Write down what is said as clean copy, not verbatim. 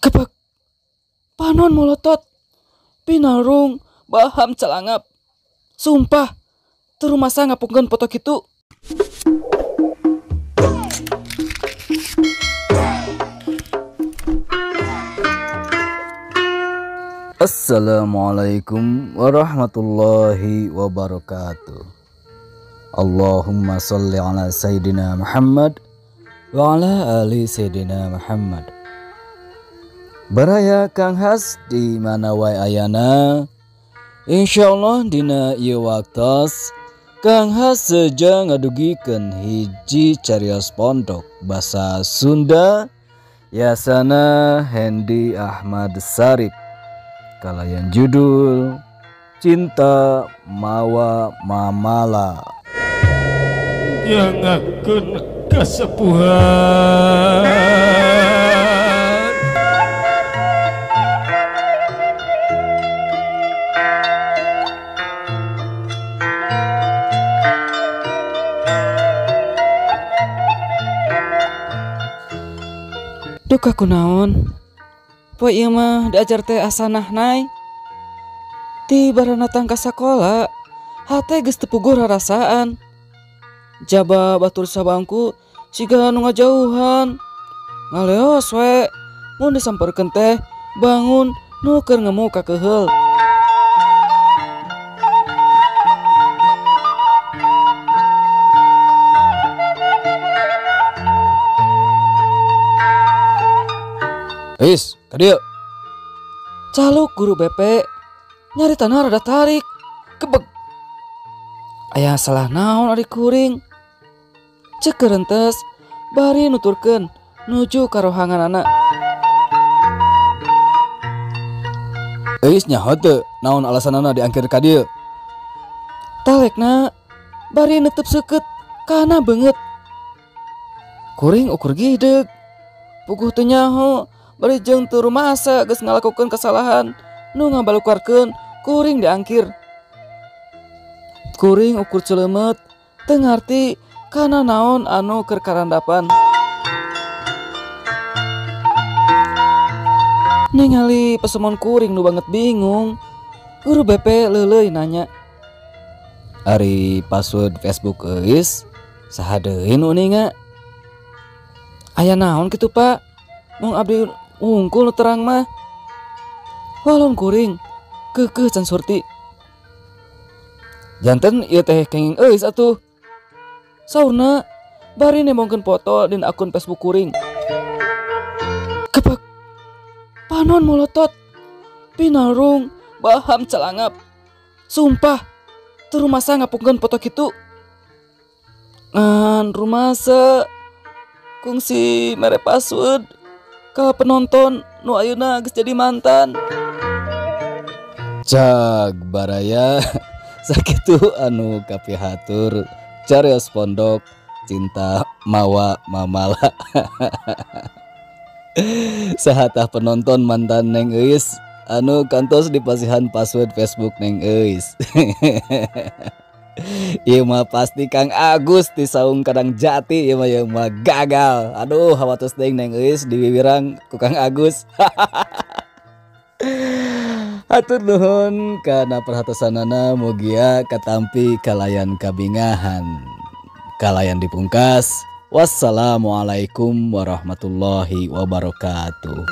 Kepek panon molotot pinarung baham celangap. Sumpah teu rumasa ngapungkeun foto kitu. Assalamualaikum warahmatullahi wabarakatuh. Allahumma salli ala Sayyidina Muhammad wa ala ali Sayyidina Muhammad. Baraya Kang Has di mana wae ayana. Insyaallah dina ieu waktos Kang Has seja ngadugikeun hiji carios pondok basa Sunda yasana Hendi Ahmad Sarip kalayan judul Cinta Mawa Mamala. Nyangakeun kasepuhan. Duka kunaon poe ieu mah diajar teh asa nahnai. Ti baranatang ka sakola hate geus teu puguh rarasaan. Jaba batur sabangku siga nu ngajauhan. Ngaleos we mun disamperkeun teh bangun nu keur ngemu ka keuheul. Is, ka dieu. Caluk guru BP nyari tanah rada tarik. Kebeg. Aya salah naon ari kuring. Cek kerentes bari nuturkeun nuju ka rohanganana. Eis nyaho teu naon alasanana diangkir ka dieu. Talekna bari netep seukeut kana beungeut. Kuring ukur gideg. Puguh teu nyaho bari jeung teu rumasa geus ngalakukeun kesalahan nu ngabalukarkeun kuring diangkir. Kuring ukur ceulemet teu ngarti kana naon anu keur karandapan. Ningali pesemon kuring nu banget bingung, guru BP leuleuy nanya. Ari password Facebook euis saha deui nu uninga? Aya naon kitu Pak? Mung abdi wungkul nu terang mah. Walon kuring keukeuh can surti. Janten ieu teh kenging euis atuh. Saurna bari nembongkeun foto dina akun Facebook kuring. Kepek panon molotot pinarung baham celangap. Sumpah teu rumasa ngapungkeun foto kitu. Ngan rumasa kungsi mere password ka penonton nu ayeuna geus jadi mantan. Cag baraya sakitu anu kapihatur carios pondok Cinta Mawa Mamala. Sahatah penonton mantan Neng Euis anu kantos dipasihan password Facebook Neng Euis. Ieu mah pasti Kang Agus di saung Kadang Jati, ieu mah gagal. Aduh, hawatos teuing Neng Euis diwiwirang ku Kang Agus. Hatur nuhun kana perhatosanana, mugia katampi kalayan kabingahan. Kalayan dipungkas. Wassalamualaikum warahmatullahi wabarakatuh.